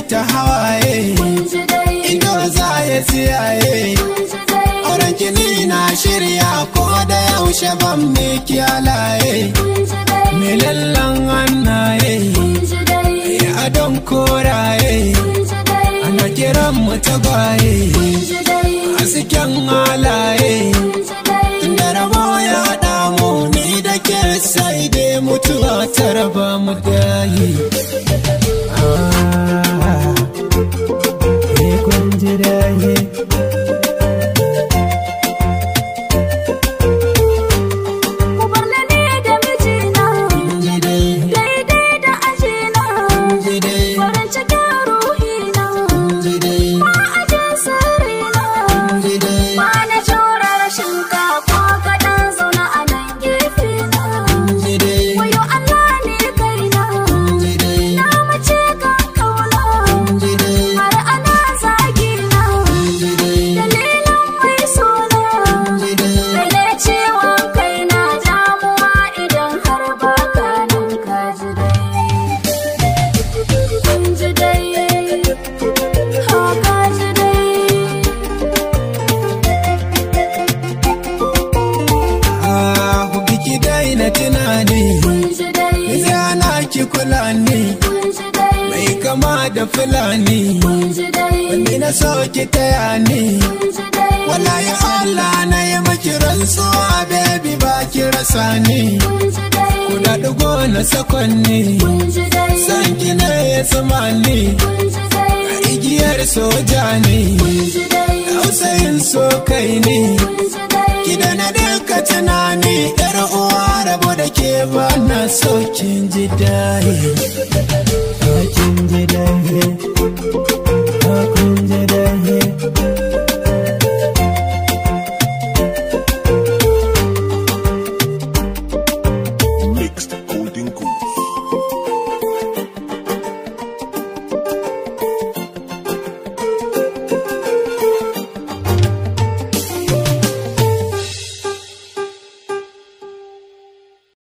ta hawaye. Ido za ya tsiyaye. Auren kini na shirya ko da yaushe ban miki alaye. Me lallan hannaye, ya adon koraye. Ana kiran mu tagwaye, hasken halaye. Tunda rabo ya damu ni da ke sai dai mutuwa ta raba mu dayi. Kun ji dayi. Ku bar ni da mijina, daidai da ajina, farin cikin ruhina, ba a jin sirrina, ba na jure rashin ka ko kaɗan zauna a nan gefe na. Wayo Allah ne kaina, na mace kan kauna, har ana zagina, dalilin mai suna. Kai ne ciwon kai na damuwa idan har baka nan ka ji dai. Kun ji dai, ha ka ji dai. Ah, biki daina tunani, Kun ji dai, zana ki kula ni, kun ji dai, mai kama da fulani. kun ji dai, Wanda na so ki taya ni. kun ji dai, Wallahi Allah na yi maki rantsuwa baby ba ki rasa ni. kun ji dai, Kuna ɗigo na sakonni, kun ji dai, san ki ne ya tsuma ni. kun ji dai, A igiyar soja ne, kun ji dai, tausayin so kai ne. kun ji dai. Ki da na duka tunani, yar uwa rabo da ke ba na so kin ji dai.